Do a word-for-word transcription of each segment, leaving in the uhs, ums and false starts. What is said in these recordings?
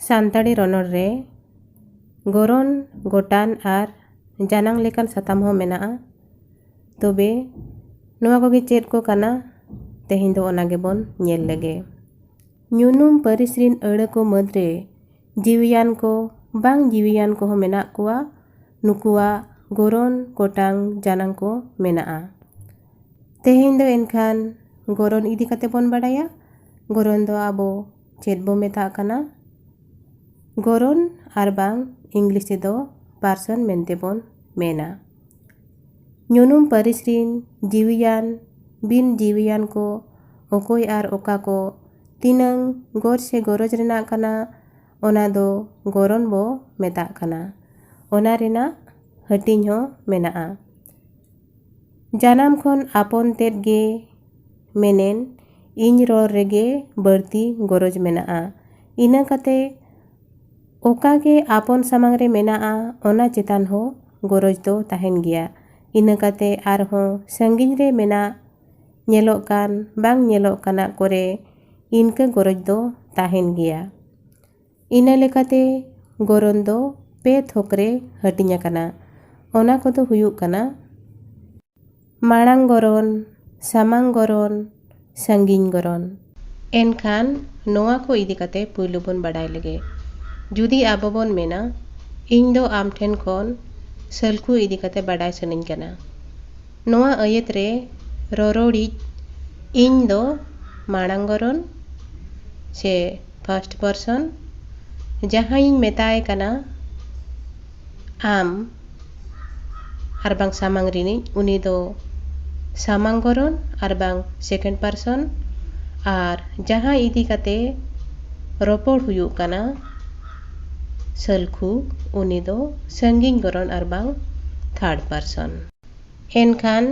ᱥᱟᱱᱛᱟᱲᱤ ᱨᱚᱱᱚᱲ ᱨᱮ ᱜᱚᱨᱚᱱ, ᱜᱚᱴᱟᱱ ᱟᱨ ᱡᱟᱱᱟᱝ ᱞᱮᱠᱟᱱ ᱥᱟᱛᱟᱢ ᱦᱚᱸ ᱢᱮᱱᱟᱜᱼᱟ᱾ ᱛᱚᱵᱮ ᱱᱚᱣᱟ ᱠᱚᱜᱮ ᱪᱮᱫ ᱠᱚ ᱠᱟᱱᱟ, ᱛᱮᱦᱮᱧ ᱫᱚ ᱚᱱᱟ ᱜᱮᱵᱚᱱ ᱧᱮᱞ ᱞᱮᱜᱮ᱾ ᱧᱩᱱᱩᱢ ᱯᱟᱹᱨᱤᱥ ᱨᱤᱱ ᱟᱹᱲᱟᱹ ᱠᱚ ᱢᱩᱫᱽᱨᱮ ᱡᱤᱣᱤᱭᱟᱱ ᱠᱚ, ᱵᱟᱝ ᱡᱤᱣᱤᱭᱟᱱ ᱠᱚᱦᱚᱸ ᱢᱮᱱᱟᱜ ᱠᱚᱣᱟ᱾ ᱱᱩᱠᱩᱣᱟᱜ ᱜᱚᱨᱚᱱ, ᱜᱚᱴᱟᱝ, ᱡᱟᱱᱟᱝ ᱠᱚ ᱢᱮᱱᱟᱜᱼᱟ᱾ ᱛᱮᱦᱮᱧ ᱫᱚ ᱮᱱᱠᱷᱟᱱ ᱜᱚᱨᱚᱱ ᱤᱫᱤ ᱠᱟᱛᱮ ᱵᱚᱱ ᱵᱟᱲᱟᱭᱟ᱾ ᱜᱚᱨᱚᱱ ᱫᱚ ᱟᱵᱚ ᱪᱮᱫ ᱵᱚ ᱢᱮᱛᱟᱜ ᱠᱟᱱᱟ? ᱜᱚᱨᱚᱱ ᱟᱨ ᱵᱟᱝ ᱤᱝᱞᱤᱥ ᱛᱮᱫᱚ ᱯᱟᱨᱥᱚᱱ ᱢᱮᱱᱛᱮ ᱵᱚᱱ ᱢᱮᱱᱟ᱾ ᱧᱩᱱᱩᱢ ᱯᱟᱹᱨᱤᱥ ᱨᱤᱱ ᱡᱤᱣᱤᱭᱟᱱ, ᱵᱤᱱ ᱡᱤᱣᱤᱭᱟᱱ ᱠᱚ ᱚᱠᱚᱭ ᱟᱨ ᱚᱠᱟ ᱠᱚ ᱛᱤᱱᱟᱹᱝ ᱜᱚᱨ ᱥᱮ ᱜᱚᱨᱚᱡᱽ ᱨᱮᱱᱟᱜ ᱠᱟᱱᱟ, ᱚᱱᱟ ᱫᱚ ᱜᱚᱨᱚᱱ ᱵᱚ ᱢᱮᱛᱟᱜ ᱠᱟᱱᱟ᱾ ᱚᱱᱟ ᱨᱮᱱᱟᱜ ᱦᱟᱹᱴᱤᱧ ᱦᱚᱸ ᱢᱮᱱᱟᱜᱼᱟ᱾ ᱡᱟᱱᱟᱢ ᱠᱷᱚᱱ ᱟᱯᱚᱱ ᱛᱮᱫ ᱜᱮ ᱢᱮᱱᱮᱱ ᱤᱧ ᱨᱚᱲ ᱨᱮᱜᱮ ᱵᱟᱹᱲᱛᱤ ᱜᱚᱨᱚᱡᱽ ᱢᱮᱱᱟᱜᱼᱟ᱾ ᱤᱱᱟᱹ ᱠᱟᱛᱮ ᱚᱠᱟ ᱜᱮ ᱟᱯᱚᱱ ᱥᱟᱢᱟᱝ ᱨᱮ ᱢᱮᱱᱟᱜᱼᱟ, ᱚᱱᱟ ᱪᱮᱛᱟᱱ ᱦᱚᱸ ᱜᱚᱨᱚᱡᱽ ᱫᱚ ᱛᱟᱦᱮᱱ ᱜᱮᱭᱟ᱾ ᱤᱱᱟᱹ ᱠᱟᱛᱮ ᱟᱨᱦᱚᱸ ᱥᱟᱺᱜᱤᱧ ᱨᱮ ᱢᱮᱱᱟᱜ, ᱧᱮᱞᱚᱜ ᱠᱟᱱ, ᱵᱟᱝ ᱧᱮᱞᱚᱜ ᱠᱟᱱᱟ ᱠᱚᱨᱮ ᱤᱱᱠᱟᱹ ᱜᱚᱨᱚᱡᱽ ᱫᱚ ᱛᱟᱦᱮᱱ ᱜᱮᱭᱟ᱾ ᱤᱱᱟᱹ ᱞᱮᱠᱟᱛᱮ ᱜᱚᱨᱚᱱ ᱫᱚ ᱯᱮ ᱛᱷᱚᱠ ᱨᱮ ᱦᱟᱹᱴᱤᱧ ᱟᱠᱟᱱᱟ᱾ ᱚᱱᱟ ᱠᱚᱫᱚ ᱦᱩᱭᱩᱜ ᱠᱟᱱᱟ ᱢᱟᱲᱟᱝ ᱜᱚᱨᱚᱱ, ᱥᱟᱢᱟᱝ ᱜᱚᱨᱚᱱ, ᱥᱟᱺᱜᱤᱧ ᱜᱚᱨᱚᱱ᱾ ᱮᱱᱠᱷᱟᱱ ᱱᱚᱣᱟ ᱠᱚ ᱤᱫᱤ ᱠᱟᱛᱮ ᱯᱩᱭᱞᱩ ᱵᱚᱱ ᱵᱟᱰᱟᱭ ᱞᱮᱜᱮ᱾ ᱡᱩᱫᱤ ᱟᱵᱚ ᱵᱚᱱ ᱢᱮᱱᱟ, ᱤᱧ ᱫᱚ ᱟᱢ ᱴᱷᱮᱱ ᱠᱷᱚᱱ ᱥᱟᱹᱞᱠᱷᱩ ᱤᱫᱤ ᱠᱟᱛᱮ ᱵᱟᱰᱟᱭ ᱥᱟᱱᱟᱧ ᱠᱟᱱᱟ᱾ ᱱᱚᱣᱟ ᱟᱹᱭᱟᱹᱛ ᱨᱮ ᱨᱚᱨᱚᱲᱤᱡ ᱤᱧ ᱫᱚ ᱢᱟᱲᱟᱝ ᱜᱚᱨᱚᱱ ᱥᱮ first person, ᱡᱟᱦᱟᱸᱭᱤᱧ ᱢᱮᱛᱟᱭ ᱠᱟᱱᱟ ᱟᱢ ᱟᱨ ᱵᱟᱝ ᱥᱟᱢᱟᱝ ᱨᱤᱱᱤᱡ, ᱩᱱᱤ ᱫᱚ ᱥᱟᱢᱟᱝ ᱜᱚᱨᱚᱱ ᱟᱨ ᱵᱟᱝ second person, ᱟᱨ ᱡᱟᱦᱟᱸ ᱤᱫᱤ ᱠᱟᱛᱮ ᱨᱚᱯᱚᱲ ᱦᱩᱭᱩᱜ ᱠᱟᱱᱟ ᱥᱟᱹᱞᱠᱷᱩ, ᱩᱱᱤ ᱫᱚ ᱥᱟᱺᱜᱤᱧ ᱜᱚᱨᱚᱱ ᱟᱨ ᱵᱟᱝ third person᱾ ᱮᱱᱠᱷᱟᱱ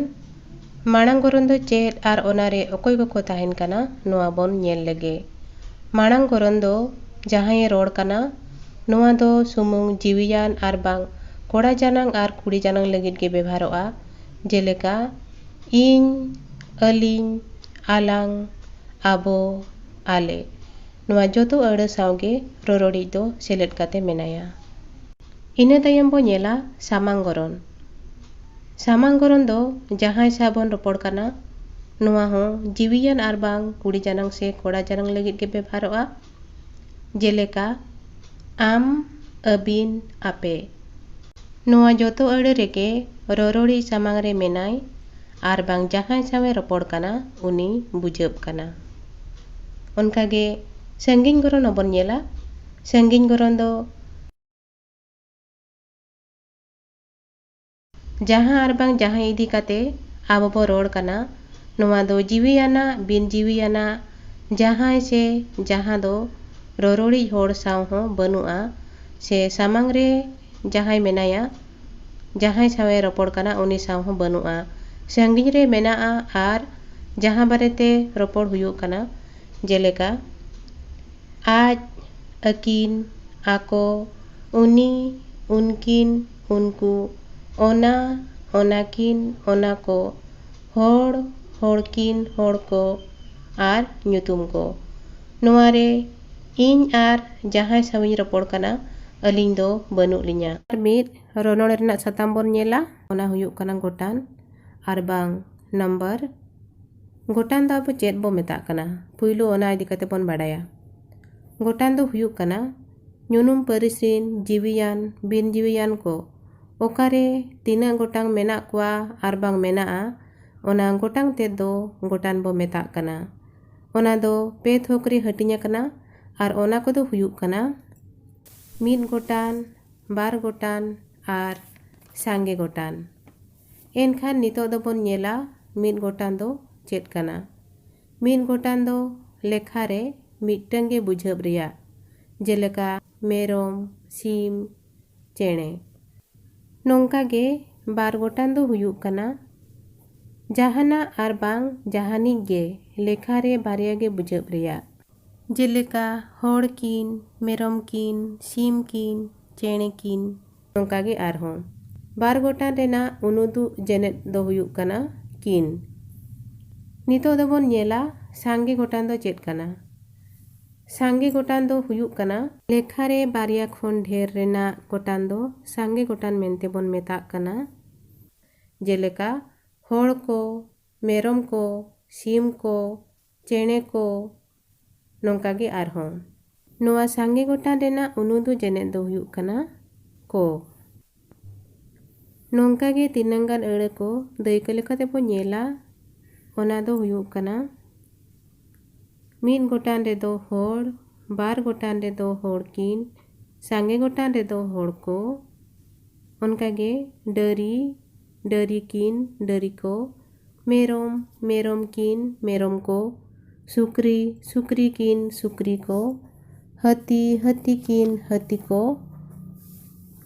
ᱢᱟᱲᱟᱝ ᱜᱚᱨᱚᱱ ᱫᱚ ᱪᱮᱫ ᱟᱨ ᱚᱱᱟᱨᱮ ᱚᱠᱚᱭ ᱠᱚᱠᱚ ᱛᱟᱦᱮᱱ ᱠᱟᱱᱟ, ᱱᱚᱣᱟ ᱵᱚᱱ ᱧᱮᱞ ᱞᱮᱜᱮ᱾ ᱢᱟᱲᱟᱝ ᱜᱚᱨᱚᱱ ᱫᱚ ᱡᱟᱦᱟᱸᱭᱮ ᱨᱚᱲ ᱠᱟᱱᱟ, ᱱᱚᱣᱟ ᱫᱚ ᱥᱩᱢᱩᱝ ᱡᱤᱣᱤᱭᱟᱱ ᱟᱨ ᱵᱟᱝ ᱠᱚᱲᱟ ᱡᱟᱱᱟᱝ ᱟᱨ ᱠᱩᱲᱤ ᱡᱟᱱᱟᱝ ᱞᱟᱹᱜᱤᱫ ᱜᱮ ᱵᱮᱵᱷᱟᱨᱚᱜᱼᱟ᱾ ᱡᱮᱞᱮᱠᱟ, ᱤᱧ, ᱟᱹᱞᱤᱧ, ᱟᱞᱟᱝ, ᱟᱵᱚ, ᱟᱞᱮ᱾ ᱱᱚᱣᱟ ᱡᱚᱛᱚ ᱟᱹᱲᱟᱹ ᱥᱟᱶᱜᱮ ᱨᱚᱨᱚᱲᱤᱡ ᱫᱚ ᱥᱮᱞᱮᱫ ᱠᱟᱛᱮ ᱢᱮᱱᱟᱭᱟ᱾ ᱤᱱᱟᱹ ᱛᱟᱭᱚᱢ ᱵᱚ ᱧᱮᱞᱟ ᱥᱟᱢᱟᱝ ᱜᱚᱨᱚᱱ᱾ ᱥᱟᱢᱟᱝ ᱜᱚᱨᱚᱱ ᱫᱚ ᱡᱟᱦᱟᱸᱭ ᱥᱟᱶ ᱵᱚᱱ ᱨᱚᱯᱚᱲ ᱠᱟᱱᱟ, ᱱᱚᱣᱟ ᱦᱚᱸ ᱡᱤᱣᱤᱭᱟᱱ ᱟᱨ ᱵᱟᱝ ᱠᱩᱲᱤ ᱡᱟᱱᱟᱝ ᱥᱮ ᱠᱚᱲᱟ ᱡᱟᱱᱟᱝ ᱞᱟᱹᱜᱤᱫ ᱜᱮ ᱵᱮᱵᱷᱟᱨᱚᱜᱼᱟ᱾ ᱡᱮᱞᱮᱠᱟ, ᱟᱢ, ᱟᱹᱵᱤᱱ, ᱟᱯᱮ᱾ ᱱᱚᱣᱟ ᱡᱚᱛᱚ ᱟᱹᱲᱟᱹ ᱨᱮᱜᱮ ᱨᱚᱨᱚᱲᱤᱡ ᱥᱟᱢᱟᱝ ᱨᱮ ᱢᱮᱱᱟᱭ ᱟᱨ ᱵᱟᱝ ᱡᱟᱦᱟᱸᱭ ᱥᱟᱶᱮ ᱨᱚᱯᱚᱲ ᱠᱟᱱᱟ, ᱩᱱᱤ ᱵᱩᱡᱷᱟᱹᱜ ᱠᱟᱱᱟ᱾ ᱚᱱᱠᱟᱜᱮ ᱥᱟᱺᱜᱤᱧ ᱜᱚᱨᱚᱱ ᱦᱚᱸᱵᱚᱱ ᱧᱮᱞᱟ᱾ ᱥᱟᱺᱜᱤᱧ ᱜᱚᱨᱚᱱ ᱫᱚ ᱡᱟᱦᱟᱸ ᱟᱨ ᱵᱟᱝ ᱡᱟᱦᱟᱸᱭ ᱤᱫᱤ ᱠᱟᱛᱮ ᱟᱵᱚ ᱵᱚ ᱨᱚᱲ ᱠᱟᱱᱟ, ᱱᱚᱣᱟ ᱫᱚ ᱡᱤᱣᱤᱭᱟᱱᱟᱜ, ᱵᱤᱱ ᱡᱤᱣᱤᱭᱟᱱᱟᱜ, ᱡᱟᱦᱟᱸᱭ ᱥᱮ ᱡᱟᱦᱟᱸ ᱫᱚ ᱨᱚᱨᱚᱲᱤᱡ ᱦᱚᱲ ᱥᱟᱶ ᱦᱚᱸ ᱵᱟᱹᱱᱩᱜᱼᱟ, ᱥᱮ ᱥᱟᱢᱟᱝ ᱨᱮ ᱡᱟᱦᱟᱸᱭ ᱢᱮᱱᱟᱭᱟ, ᱡᱟᱦᱟᱸᱭ ᱥᱟᱶᱮ ᱨᱚᱯᱚᱲ ᱠᱟᱱᱟ, ᱩᱱᱤ ᱥᱟᱶ ᱦᱚᱸ ᱵᱟᱹᱱᱩᱜᱼᱟ, ᱥᱟᱺᱜᱤᱧ ᱨᱮ ᱢᱮᱱᱟᱜᱼᱟ ᱟᱨ ᱡᱟᱦᱟᱸ ᱵᱟᱨᱮᱛᱮ ᱨᱚᱯᱚᱲ ᱦᱩᱭᱩᱜ ᱠᱟᱱᱟ, ᱡᱮᱞᱮᱠᱟ, ᱟᱡ, ᱟᱹᱠᱤᱱ, ᱟᱠᱚ, ᱩᱱᱤ, ᱩᱱᱠᱤᱱ, ᱩᱱᱠᱩ, ᱚᱱᱟ, ᱚᱱᱟᱠᱤᱱ, ᱚᱱᱟ ᱠᱚ, ᱦᱚᱲ, ᱦᱚᱲᱠᱤᱱ, ᱦᱚᱲ ᱠᱚ, ᱟᱨ ᱧᱩᱛᱩᱢ ᱠᱚ᱾ ᱱᱚᱣᱟ ᱨᱮ ᱤᱧ ᱟᱨ ᱡᱟᱦᱟᱸᱭ ᱥᱟᱶᱤᱧ ᱨᱚᱯᱚᱲ ᱠᱟᱱᱟ, ᱟᱹᱞᱤᱧ ᱫᱚ ᱵᱟᱹᱱᱩᱜ ᱞᱤᱧᱟ᱾ ᱟᱨ ᱢᱤᱫ ᱨᱚᱱᱚᱲ ᱨᱮᱱᱟᱜ ᱥᱟᱛᱟᱢ ᱵᱚᱱ ᱧᱮᱞᱟ, ᱚᱱᱟ ᱦᱩᱭᱩᱜ ᱠᱟᱱᱟ ᱜᱚᱴᱟᱱ ᱟᱨ ᱵᱟᱝ ᱱᱟᱢᱵᱟᱨ᱾ ᱜᱚᱴᱟᱱ ᱫᱚ ᱟᱵᱚ ᱪᱮᱫ ᱵᱚ ᱢᱮᱛᱟᱜ ᱠᱟᱱᱟ? ᱯᱩᱭᱞᱩ ᱚᱱᱟ ᱤᱫᱤ ᱠᱟᱛᱮ ᱵᱚᱱ ᱵᱟᱲᱟᱭᱟ᱾ ᱜᱚᱴᱟᱱ ᱫᱚ ᱦᱩᱭᱩᱜ ᱠᱟᱱᱟ ᱧᱩᱱᱩᱢ ᱯᱟᱹᱨᱤᱥ ᱨᱤᱱ ᱡᱤᱣᱤᱭᱟᱱ, ᱵᱤᱱ ᱡᱤᱣᱤᱭᱟᱱ ᱠᱚ ᱚᱠᱟᱨᱮ ᱛᱤᱱᱟᱹᱜ ᱜᱚᱴᱟᱝ ᱢᱮᱱᱟᱜ ᱠᱚᱣᱟ ᱟᱨ ᱵᱟᱝ ᱢᱮᱱᱟᱜᱼᱟ, ᱚᱱᱟ ᱜᱚᱴᱟᱝ ᱛᱮᱫ ᱫᱚ ᱜᱚᱴᱟᱱ ᱵᱚ ᱢᱮᱛᱟᱜ ᱠᱟᱱᱟ᱾ ᱚᱱᱟ ᱫᱚ ᱯᱮ ᱛᱷᱚᱠ ᱨᱮ ᱦᱟᱹᱴᱤᱧ ᱟᱠᱟᱱᱟ ᱟᱨ ᱚᱱᱟ ᱠᱚᱫᱚ ᱦᱩᱭᱩᱜ ᱠᱟᱱᱟ ᱢᱤᱫ ᱜᱚᱴᱟᱱ, ᱵᱟᱨ ᱜᱚᱴᱟᱱ ᱟᱨ ᱥᱟᱸᱜᱮ ᱜᱚᱴᱟᱱ᱾ ᱮᱱᱠᱷᱟᱱ ᱱᱤᱛᱚᱜ ᱫᱚᱵᱚᱱ ᱧᱮᱞᱟ ᱢᱤᱫ ᱜᱚᱴᱟᱱ ᱫᱚ ᱪᱮᱫ ᱠᱟᱱᱟ᱾ ᱢᱤᱫ ᱜᱚᱴᱟᱱ ᱫᱚ ᱞᱮᱠᱷᱟ ᱨᱮ ᱢᱤᱫᱴᱟᱝ ᱜᱮ ᱵᱩᱡᱷᱟᱹᱣ ᱨᱮᱭᱟᱜ, ᱡᱮᱞᱮᱠᱟ ᱢᱮᱨᱚᱢ, ᱥᱤᱢ, ᱪᱮᱬᱮ᱾ ᱱᱚᱝᱠᱟ ᱜᱮ ᱵᱟᱨ ᱜᱚᱴᱟᱱ ᱫᱚ ᱦᱩᱭᱩᱜ ᱠᱟᱱᱟ ᱡᱟᱦᱟᱱᱟᱜ ᱟᱨ ᱵᱟᱝ ᱡᱟᱦᱟᱱᱤᱡ ᱜᱮ ᱞᱮᱠᱷᱟ ᱨᱮ ᱵᱟᱨᱭᱟ ᱜᱮ ᱵᱩᱡᱷᱟᱹᱣ ᱨᱮᱭᱟᱜ, ᱡᱮᱞᱮᱠᱟ ᱦᱚᱲ ᱠᱤᱱ, ᱢᱮᱨᱚᱢ ᱠᱤᱱ, ᱥᱤᱢ ᱠᱤᱱ, ᱪᱮᱬᱮ ᱠᱤᱱ, ᱱᱚᱝᱠᱟ ᱜᱮ ᱟᱨᱦᱚᱸ᱾ ᱵᱟᱨ ᱜᱚᱴᱟᱱ ᱨᱮᱱᱟᱜ ᱩᱱᱩᱫᱩᱜ ᱡᱮᱱᱮᱫ ᱫᱚ ᱦᱩᱭᱩᱜ ᱠᱟᱱᱟ ᱠᱤᱱ᱾ ᱱᱤᱛᱚᱜ ᱫᱚᱵᱚᱱ ᱧᱮᱞᱟ ᱥᱟᱸᱜᱮ ᱜᱚᱴᱟᱱ ᱫᱚ ᱪᱮᱫ ᱠᱟᱱᱟ᱾ ᱥᱟᱸᱜᱮ ᱜᱚᱴᱟᱱ ᱫᱚ ᱦᱩᱭᱩᱜ ᱠᱟᱱᱟ ᱞᱮᱠᱷᱟ ᱨᱮ ᱵᱟᱨᱭᱟ ᱠᱷᱚᱱ ᱰᱷᱮᱨ ᱨᱮᱱᱟᱜ ᱜᱚᱴᱟᱱ ᱫᱚ ᱥᱟᱸᱜᱮ ᱜᱚᱴᱟᱱ ᱢᱮᱱᱛᱮ ᱵᱚᱱ ᱢᱮᱛᱟᱜ ᱠᱟᱱᱟ᱾ ᱡᱮᱞᱮᱠᱟ ᱦᱚᱲ ᱠᱚ, ᱢᱮᱨᱚᱢ ᱠᱚ, ᱥᱤᱢ ᱠᱚ, ᱪᱮᱬᱮ ᱠᱚ, ᱱᱚᱝᱠᱟ ᱜᱮ ᱟᱨᱦᱚᱸ᱾ ᱱᱚᱣᱟ ᱥᱟᱸᱜᱮ ᱜᱚᱴᱟᱱ ᱨᱮᱱᱟᱜ ᱩᱱᱩᱫᱩ ᱡᱮᱱᱮᱫ ᱫᱚ ᱦᱩᱭᱩᱜ ᱠᱟᱱᱟ ᱠᱚ᱾ ᱱᱚᱝᱠᱟ ᱜᱮ ᱛᱤᱱᱟᱹᱝ ᱜᱟᱱ ᱟᱹᱲᱟᱹ ᱠᱚ ᱫᱟᱹᱭᱠᱟᱹ ᱞᱮᱠᱟᱛᱮ ᱵᱚᱱ ᱧᱮᱞᱟ, ᱚᱱᱟ ᱫᱚ ᱦᱩᱭᱩᱜ ᱠᱟᱱᱟ ᱢᱤᱫ ᱜᱚᱴᱟᱱ ᱨᱮᱫᱚ ᱦᱚᱲ, ᱵᱟᱨ ᱜᱚᱴᱟᱱ ᱨᱮᱫᱚ ᱦᱚᱲ ᱠᱤᱱ, ᱥᱟᱸᱜᱮ ᱜᱚᱴᱟᱱ ᱨᱮᱫᱚ ᱦᱚᱲ ᱠᱚ, ᱚᱱᱠᱟ ᱜᱮ ᱰᱟᱹᱨᱤ, ᱰᱟᱹᱨᱤ ᱠᱤᱱ, ᱰᱟᱹᱨᱤ ᱠᱚ, ᱢᱮᱨᱚᱢ, ᱢᱮᱨᱚᱢ ᱠᱤᱱ, ᱢᱮᱨᱚᱢ ᱠᱚ, ᱥᱩᱠᱨᱤ, ᱥᱩᱠᱨᱤ ᱠᱤᱱ, ᱥᱩᱠᱨᱤ ᱠᱚ, ᱦᱟᱹᱛᱤ, ᱦᱟᱹᱛᱤ ᱠᱤᱱ, ᱦᱟᱹᱛᱤ ᱠᱚ,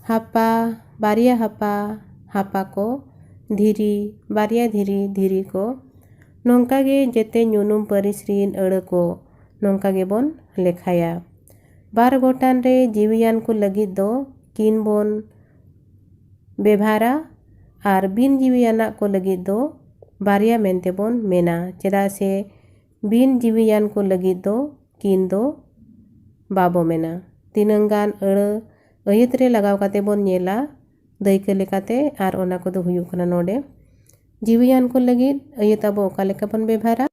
ᱦᱟᱯᱟ, ᱵᱟᱨᱭᱟ ᱦᱟᱯᱟ, ᱦᱟᱯᱟ ᱠᱚ, ᱫᱷᱤᱨᱤ, ᱵᱟᱨᱭᱟ ᱫᱷᱤᱨᱤ, ᱫᱷᱤᱨᱤ ᱠᱚ᱾ ᱱᱚᱝᱠᱟ ᱜᱮ ᱡᱮᱛᱮ ᱧᱩᱱᱩᱢ ᱯᱟᱹᱨᱤᱥ ᱨᱤᱱ ᱟᱹᱲᱟᱹ ᱠᱚ ᱱᱚᱝᱠᱟ ᱜᱮᱵᱚᱱ ᱞᱮᱠᱷᱟᱭᱟ᱾ ᱵᱟᱨ ᱜᱚᱴᱟᱱ ᱨᱮ ᱡᱤᱣᱤᱭᱟᱱ ᱠᱚ ᱞᱟᱹᱜᱤᱫ ᱫᱚ ᱠᱤᱱ ᱵᱚᱱ ᱵᱮᱵᱷᱟᱨᱟ ᱟᱨ ᱵᱤᱱ ᱡᱤᱣᱤᱭᱟᱱᱟᱜ ᱠᱚ ᱞᱟᱹᱜᱤᱫ ᱫᱚ ᱵᱟᱨᱭᱟ ᱢᱮᱱᱛᱮ ᱵᱚᱱ ᱢᱮᱱᱟ, ᱪᱮᱫᱟᱜ ᱥᱮ ᱵᱤᱱ ᱡᱤᱣᱤᱭᱟᱱ ᱠᱚ ᱞᱟᱹᱜᱤᱫ ᱫᱚ ᱠᱤᱱ ᱫᱚ ᱵᱟᱵᱚ ᱢᱮᱱᱟ᱾ ᱛᱤᱱᱟᱹᱝ ᱜᱟᱱ ᱟᱹᱲᱟᱹ ᱟᱹᱭᱟᱹᱛ ᱨᱮ ᱞᱟᱜᱟᱣ ᱠᱟᱛᱮ ᱵᱚᱱ ᱧᱮᱞᱟ ᱫᱟᱹᱭᱠᱟᱹ ᱞᱮᱠᱟᱛᱮ, ᱟᱨ ᱚᱱᱟ ᱠᱚᱫᱚ ᱦᱩᱭᱩᱜ ᱠᱟᱱᱟ ᱱᱚᱰᱮ ᱡᱤᱣᱤᱭᱟᱱ ᱠᱚ ᱞᱟᱹᱜᱤᱫ ᱟᱹᱭᱟᱹᱛ ᱟᱵᱚ ᱚᱠᱟ ᱞᱮᱠᱟ ᱵᱚᱱ ᱵᱮᱵᱷᱟᱨᱟ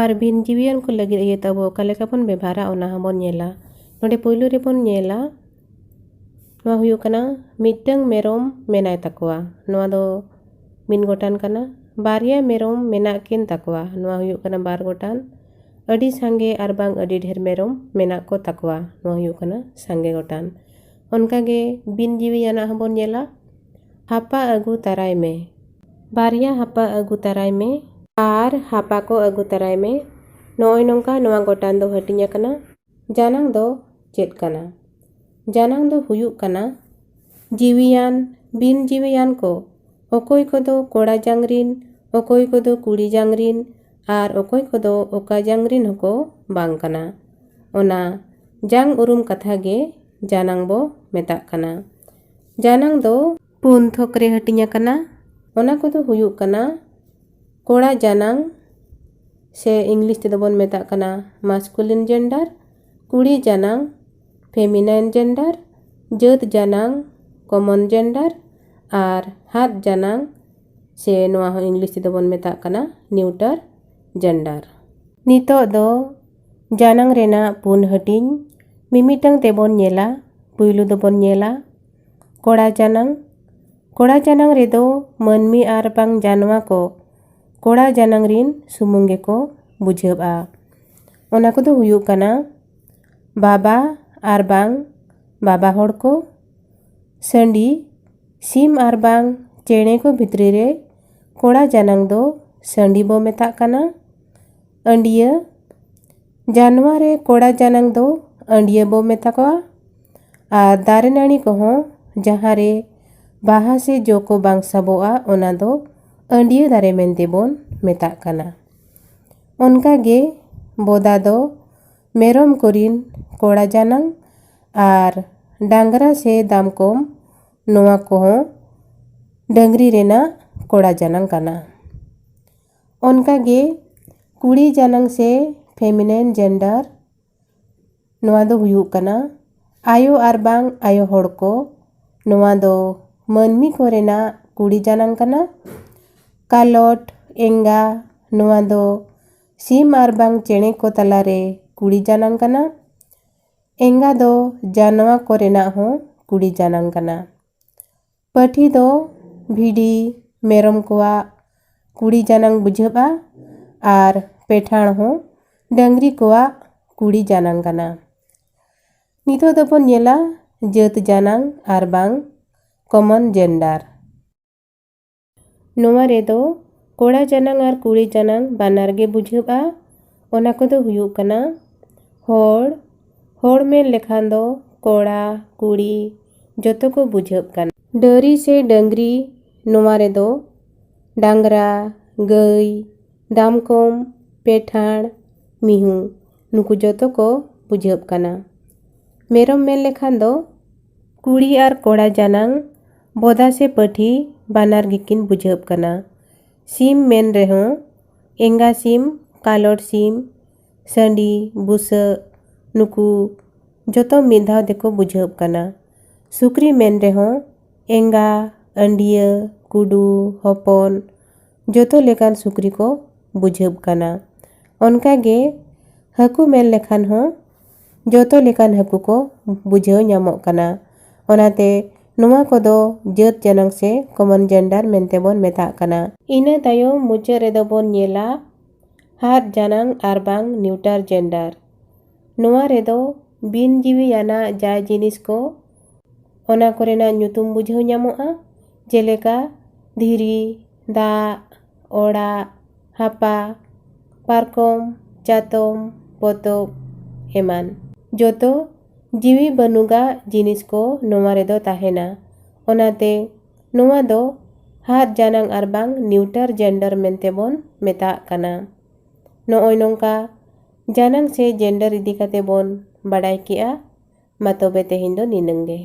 ᱟᱨ ᱵᱤᱱ ᱡᱤᱣᱤᱭᱟᱱ ᱠᱚ ᱞᱟᱹᱜᱤᱫ ᱟᱹᱭᱟᱹᱛ ᱟᱵᱚ ᱚᱠᱟ ᱞᱮᱠᱟ ᱵᱚᱱ ᱵᱮᱵᱷᱟᱨᱟ, ᱚᱱᱟ ᱦᱚᱸᱵᱚᱱ ᱧᱮᱞᱟ᱾ ᱱᱚᱰᱮ ᱯᱳᱭᱞᱳ ᱨᱮᱵᱚᱱ ᱧᱮᱞᱟ, ᱱᱚᱣᱟ ᱦᱩᱭᱩᱜ ᱠᱟᱱᱟ ᱢᱤᱫᱴᱟᱝ ᱢᱮᱨᱚᱢ ᱢᱮᱱᱟᱭ ᱛᱟᱠᱚᱣᱟ᱾ ᱱᱚᱣᱟ ᱫᱚ ᱢᱤᱫ ᱜᱚᱴᱟᱱ ᱠᱟᱱᱟ᱾ ᱵᱟᱨᱭᱟ ᱢᱮᱨᱚᱢ ᱢᱮᱱᱟᱜ ᱠᱤᱱ ᱛᱟᱠᱚᱣᱟ᱾ ᱱᱚᱣᱟ ᱦᱩᱭᱩᱜ ᱠᱟᱱᱟ ᱵᱟᱨ ᱜᱚᱴᱟᱱ᱾ ᱟᱹᱰᱤ ᱥᱟᱸᱜᱮ ᱟᱨ ᱵᱟᱝ ᱟᱹᱰᱤ ᱰᱷᱮᱨ ᱢᱮᱨᱚᱢ ᱢᱮᱱᱟᱜ ᱠᱚ ᱛᱟᱠᱚᱣᱟ᱾ ᱱᱚᱣᱟ ᱦᱩᱭᱩᱜ ᱠᱟᱱᱟ ᱥᱟᱸᱜᱮ ᱜᱚᱴᱟᱱ᱾ ᱚᱱᱠᱟ ᱜᱮ ᱵᱤᱱ ᱡᱤᱣᱤᱭᱟᱱᱟᱜ ᱦᱚᱸᱵᱚᱱ ᱧᱮᱞᱟ᱾ ᱦᱟᱯᱟ ᱟᱹᱜᱩ ᱛᱟᱨᱟᱭ ᱢᱮ᱾ ᱵᱟᱨᱭᱟ ᱦᱟᱯᱟ ᱟᱹᱜᱩ ᱛᱟᱨᱟᱭ ᱢᱮ᱾ ᱟᱨ ᱦᱟᱯᱟ ᱠᱚ ᱟᱹᱜᱩ ᱛᱟᱨᱟᱭ ᱢᱮ᱾ ᱱᱚᱜᱼᱚᱭ ᱱᱚᱝᱠᱟ ᱱᱚᱣᱟ ᱜᱚᱴᱟᱱ ᱫᱚ ᱦᱟᱹᱴᱤᱧ ᱟᱠᱟᱱᱟ᱾ ᱡᱟᱱᱟᱝ ᱫᱚ ᱪᱮᱫ ᱠᱟᱱᱟ? ᱡᱟᱱᱟᱝ ᱫᱚ ᱦᱩᱭᱩᱜ ᱠᱟᱱᱟ ᱡᱤᱣᱤᱭᱟᱱ, ᱵᱤᱱ ᱡᱤᱣᱤᱭᱟᱱ ᱠᱚ, ᱚᱠᱚᱭ ᱠᱚᱫᱚ ᱠᱚᱲᱟ ᱡᱟᱝ ᱨᱤᱱ, ᱚᱠᱚᱭ ᱠᱚᱫᱚ ᱠᱩᱲᱤ ᱡᱟᱝ ᱨᱤᱱ, ᱟᱨ ᱚᱠᱚᱭ ᱠᱚᱫᱚ ᱚᱠᱟ ᱡᱟᱝ ᱨᱤᱱ ᱦᱚᱸᱠᱚ ᱵᱟᱝ ᱠᱟᱱᱟ᱾ ᱚᱱᱟ ᱡᱟᱝ ᱩᱨᱩᱢ ᱠᱟᱛᱷᱟ ᱜᱮ ᱡᱟᱱᱟᱝ ᱵᱚ ᱢᱮᱛᱟᱜ ᱠᱟᱱᱟ᱾ ᱡᱟᱱᱟᱝ ᱫᱚ ᱯᱩᱱ ᱛᱷᱚᱠ ᱨᱮ ᱦᱟᱹᱴᱤᱧ ᱟᱠᱟᱱᱟ᱾ ᱚᱱᱟ ᱠᱚᱫᱚ ᱦᱩᱭᱩᱜ ᱠᱟᱱᱟ ᱠᱚᱲᱟ ᱡᱟᱱᱟᱝ, ᱥᱮ ᱤᱝᱞᱤᱥ ᱛᱮᱫᱚ ᱵᱚᱱ ᱢᱮᱛᱟᱜ ᱠᱟᱱᱟ masculine gender, ᱠᱩᱲᱤ ᱡᱟᱱᱟᱝ, feminine gender, ᱡᱟᱹᱛ ᱡᱟᱱᱟᱝ, common gender, ᱟᱨ ᱦᱟᱫ ᱡᱟᱱᱟᱝ, ᱥᱮ ᱱᱚᱣᱟ ᱦᱚᱸ ᱤᱝᱞᱤᱥ ᱛᱮᱫᱚ ᱵᱚᱱ ᱢᱮᱛᱟᱜ ᱠᱟᱱᱟ neuter gender᱾ ᱱᱤᱛᱚᱜ ᱫᱚ ᱡᱟᱱᱟᱝ ᱨᱮᱱᱟᱜ ᱯᱩᱱ ᱦᱟᱹᱴᱤᱧ ᱢᱤᱢᱤᱫᱴᱟᱝ ᱛᱮᱵᱚᱱ ᱧᱮᱞᱟ᱾ ᱯᱩᱭᱞᱩ ᱫᱚᱵᱚᱱ ᱧᱮᱞᱟ ᱠᱚᱲᱟ ᱡᱟᱱᱟᱝ᱾ ᱠᱚᱲᱟ ᱡᱟᱱᱟᱝ ᱨᱮᱫᱚ ᱢᱟᱹᱱᱢᱤ ᱟᱨ ᱵᱟᱝ ᱡᱟᱱᱣᱟ ᱠᱚ ᱠᱚᱲᱟ ᱡᱟᱱᱟᱝ ᱨᱤᱱ ᱥᱩᱢᱩᱝ ᱜᱮᱠᱚ ᱵᱩᱡᱷᱟᱹᱜᱼᱟ᱾ ᱚᱱᱟ ᱠᱚᱫᱚ ᱦᱩᱭᱩᱜ ᱠᱟᱱᱟ ᱵᱟᱵᱟ ᱟᱨ ᱵᱟᱝ ᱵᱟᱵᱟ ᱦᱚᱲ ᱠᱚ, ᱥᱟᱺᱰᱤ, ᱥᱤᱢ ᱟᱨ ᱵᱟᱝ ᱪᱮᱬᱮ ᱠᱚ ᱵᱷᱤᱛᱨᱤ ᱨᱮ ᱠᱚᱲᱟ ᱡᱟᱱᱟᱝ ᱫᱚ ᱥᱟᱺᱰᱤ ᱵᱚ ᱢᱮᱛᱟᱜ ᱠᱟᱱᱟ᱾ ᱟᱹᱸᱰᱤᱭᱟᱹ, ᱡᱟᱱᱣᱟ ᱨᱮ ᱠᱚᱲᱟ ᱡᱟᱱᱟᱝ ᱫᱚ ᱟᱹᱸᱰᱤᱭᱟᱹ ᱵᱚ ᱢᱮᱛᱟ ᱠᱚᱣᱟ᱾ ᱟᱨ ᱫᱟᱨᱮ ᱱᱟᱹᱲᱤ ᱠᱚᱦᱚᱸ ᱡᱟᱦᱟᱸ ᱨᱮ ᱵᱟᱦᱟ ᱥᱮ ᱡᱚ ᱠᱚ ᱵᱟᱝ ᱥᱟᱵᱚᱜᱼᱟ, ᱚᱱᱟ ᱫᱚ ᱟᱹᱸᱰᱤᱭᱟᱹ ᱫᱟᱨᱮ ᱢᱮᱱᱛᱮ ᱵᱚᱱ ᱢᱮᱛᱟᱜ ᱠᱟᱱᱟ᱾ ᱚᱱᱠᱟ ᱜᱮ ᱵᱚᱫᱟ ᱫᱚ ᱢᱮᱨᱚᱢ ᱠᱚᱨᱤᱱ ᱠᱚᱲᱟ ᱡᱟᱱᱟᱝ ᱟᱨ ᱰᱟᱝᱨᱟ ᱥᱮ ᱫᱟᱢᱠᱚᱢ, ᱱᱚᱣᱟ ᱠᱚᱦᱚᱸ ᱰᱟᱹᱝᱨᱤ ᱨᱮᱱᱟᱜ ᱠᱚᱲᱟ ᱡᱟᱱᱟᱝ ᱠᱟᱱᱟ᱾ ᱚᱱᱠᱟ ᱜᱮ ᱠᱩᱲᱤ ᱡᱟᱱᱟᱝ ᱥᱮ feminine gender, ᱱᱚᱣᱟ ᱫᱚ ᱦᱩᱭᱩᱜ ᱠᱟᱱᱟ ᱟᱭᱳ ᱟᱨ ᱵᱟᱝ ᱟᱭᱳ ᱦᱚᱲ ᱠᱚ, ᱱᱚᱣᱟ ᱫᱚ ᱢᱟᱹᱱᱢᱤ ᱠᱚᱨᱮᱱᱟᱜ ᱠᱩᱲᱤ ᱡᱟᱱᱟᱝ ᱠᱟᱱᱟ᱾ ᱠᱟᱞᱚᱴ, ᱮᱸᱜᱟ, ᱱᱚᱣᱟ ᱫᱚ ᱥᱤᱢ ᱟᱨ ᱵᱟᱝ ᱪᱮᱬᱮ ᱠᱚ ᱛᱟᱞᱟᱨᱮ ᱠᱩᱲᱤ ᱡᱟᱱᱟᱝ ᱠᱟᱱᱟ᱾ ᱮᱸᱜᱟ ᱫᱚ ᱡᱟᱱᱣᱟ ᱠᱚᱨᱮᱱᱟᱜ ᱦᱚᱸ ᱠᱩᱲᱤ ᱡᱟᱱᱟᱝ ᱠᱟᱱᱟ᱾ ᱯᱟᱹᱴᱷᱤ ᱫᱚ ᱵᱷᱤᱰᱤ, ᱢᱮᱨᱚᱢ ᱠᱚᱣᱟᱜ ᱠᱩᱲᱤ ᱡᱟᱱᱟᱝ ᱵᱩᱡᱷᱟᱹᱜᱼᱟ ᱟᱨ ᱯᱮᱴᱷᱟᱲ ᱦᱚᱸ ᱰᱟᱹᱝᱨᱤ ᱠᱚᱣᱟᱜ ᱠᱩᱲᱤ ᱡᱟᱱᱟᱝ ᱠᱟᱱᱟ᱾ ᱱᱤᱛᱚᱜ ᱫᱚᱵᱚᱱ ᱧᱮᱞᱟ ᱡᱟᱹᱛ ᱡᱟᱱᱟᱝ ᱟᱨ ᱵᱟᱝ common gender᱾ ᱱᱚᱣᱟ ᱨᱮᱫᱚ ᱠᱚᱲᱟ ᱡᱟᱱᱟᱝ ᱟᱨ ᱠᱩᱲᱤ ᱡᱟᱱᱟᱝ ᱵᱟᱱᱟᱨ ᱜᱮ ᱵᱩᱡᱷᱟᱹᱜᱼᱟ᱾ ᱚᱱᱟ ᱠᱚᱫᱚ ᱦᱩᱭᱩᱜ ᱠᱟᱱᱟ ᱦᱚᱲ, ᱦᱚᱲ ᱢᱮᱱ ᱞᱮᱠᱷᱟᱱ ᱫᱚ ᱠᱚᱲᱟ, ᱠᱩᱲᱤ ᱡᱚᱛᱚ ᱠᱚ ᱵᱩᱡᱷᱟᱹᱜ ᱠᱟᱱᱟ᱾ ᱰᱟᱹᱨᱤ ᱥᱮ ᱰᱟᱹᱝᱨᱤ, ᱱᱚᱣᱟ ᱨᱮᱫᱚ ᱰᱟᱝᱨᱟ, ᱜᱟᱹᱭ, ᱫᱟᱢᱠᱚᱢ, ᱯᱮᱴᱷᱟᱲ, ᱢᱤᱦᱩ, ᱱᱩᱠᱩ ᱡᱚᱛᱚ ᱠᱚ ᱵᱩᱡᱷᱟᱹᱜ ᱠᱟᱱᱟ᱾ ᱢᱮᱨᱚᱢ ᱢᱮᱱ ᱞᱮᱠᱷᱟᱱ ᱫᱚ ᱠᱩᱲᱤ ᱟᱨ ᱠᱚᱲᱟ ᱡᱟᱱᱟᱝ, ᱵᱚᱫᱟ ᱥᱮ ᱯᱟᱹᱴᱷᱤ ᱵᱟᱱᱟᱨ ᱜᱮᱠᱤᱱ ᱵᱩᱡᱷᱟᱹᱜ ᱠᱟᱱᱟ᱾ ᱥᱤᱢ ᱢᱮᱱ ᱨᱮᱦᱚᱸ ᱮᱸᱜᱟ ᱥᱤᱢ, ᱠᱟᱞᱚᱴ ᱥᱤᱢ, ᱥᱟᱺᱰᱤ, ᱵᱩᱥᱟᱹᱜ, ᱱᱩᱠᱩ ᱡᱚᱛᱚ ᱢᱤᱫ ᱫᱷᱟᱣ ᱛᱮᱠᱚ ᱵᱩᱡᱷᱟᱹᱜ ᱠᱟᱱᱟ᱾ ᱥᱩᱠᱨᱤ ᱢᱮᱱ ᱨᱮᱦᱚᱸ ᱮᱸᱜᱟ, ᱟᱹᱰᱤᱭᱟᱹ, ᱠᱩᱰᱩ, ᱦᱚᱯᱚᱱ, ᱡᱚᱛᱚ ᱞᱮᱠᱟᱱ ᱥᱩᱠᱨᱤ ᱠᱚ ᱵᱩᱡᱷᱟᱹᱜ ᱠᱟᱱᱟ᱾ ᱚᱱᱠᱟ ᱜᱮ ᱦᱟᱹᱠᱩ ᱢᱮᱱ ᱞᱮᱠᱷᱟᱱ ᱦᱚᱸ ᱡᱚᱛᱚ ᱞᱮᱠᱟᱱ ᱦᱟᱹᱠᱩ ᱠᱚ ᱵᱩᱡᱷᱟᱹᱣ ᱧᱟᱢᱚᱜ ᱠᱟᱱᱟ᱾ ᱚᱱᱟᱛᱮ ᱱᱚᱣᱟ ᱠᱚᱫᱚ ᱡᱟᱹᱛ ᱡᱟᱱᱟᱝ ᱥᱮ common gender ᱢᱮᱱᱛᱮ ᱵᱚᱱ ᱢᱮᱛᱟᱜ ᱠᱟᱱᱟ᱾ ᱤᱱᱟᱹ ᱛᱟᱭᱚᱢ ᱢᱩᱪᱟᱹᱫ ᱨᱮᱫᱚ ᱵᱚᱱ ᱧᱮᱞᱟ ᱦᱟᱛ ᱡᱟᱱᱟᱝ ᱟᱨ ᱵᱟᱝ neuter gender᱾ ᱱᱚᱣᱟ ᱨᱮᱫᱚ ᱵᱤᱱ ᱡᱤᱣᱤᱭᱟᱱᱟᱜ ᱡᱟ ᱡᱤᱱᱤᱥ ᱠᱚ, ᱚᱱᱟ ᱠᱚᱨᱮᱱᱟᱜ ᱧᱩᱛᱩᱢ ᱵᱩᱡᱷᱟᱹᱣ ᱧᱟᱢᱚᱜᱼᱟ, ᱡᱮᱞᱮᱠᱟ ᱫᱷᱤᱨᱤ, ᱫᱟᱜ, ᱚᱲᱟᱜ, ᱦᱟᱯᱟ, ᱯᱟᱨᱠᱚᱢ, ᱪᱟᱛᱚᱢ, ᱯᱚᱛᱚᱵ ᱮᱢᱟᱱ᱾ ᱡᱚᱛᱚ ᱡᱤᱣᱤ ᱵᱟᱹᱱᱩᱜᱟᱜ ᱡᱤᱱᱤᱥ ᱠᱚ ᱱᱚᱣᱟ ᱨᱮᱫᱚ ᱛᱟᱦᱮᱱᱟ᱾ ᱚᱱᱟᱛᱮ ᱱᱚᱣᱟ ᱫᱚ ᱦᱟᱛ ᱡᱟᱱᱟᱝ ᱟᱨ ᱵᱟᱝ neuter gender ᱢᱮᱱᱛᱮ ᱵᱚᱱ ᱢᱮᱛᱟᱜ ᱠᱟᱱᱟ᱾ ᱱᱚᱜᱼᱚᱭ ᱱᱚᱝᱠᱟ ᱡᱟᱱᱟᱝ ᱥᱮ gender ᱤᱫᱤ ᱠᱟᱛᱮ ᱵᱚᱱ ᱵᱟᱰᱟᱭ ᱠᱮᱜᱼᱟ᱾ ᱢᱟ ᱛᱚᱵᱮ ᱛᱮᱦᱮᱧ ᱫᱚ ᱱᱤᱱᱟᱹᱝ ᱜᱮ᱾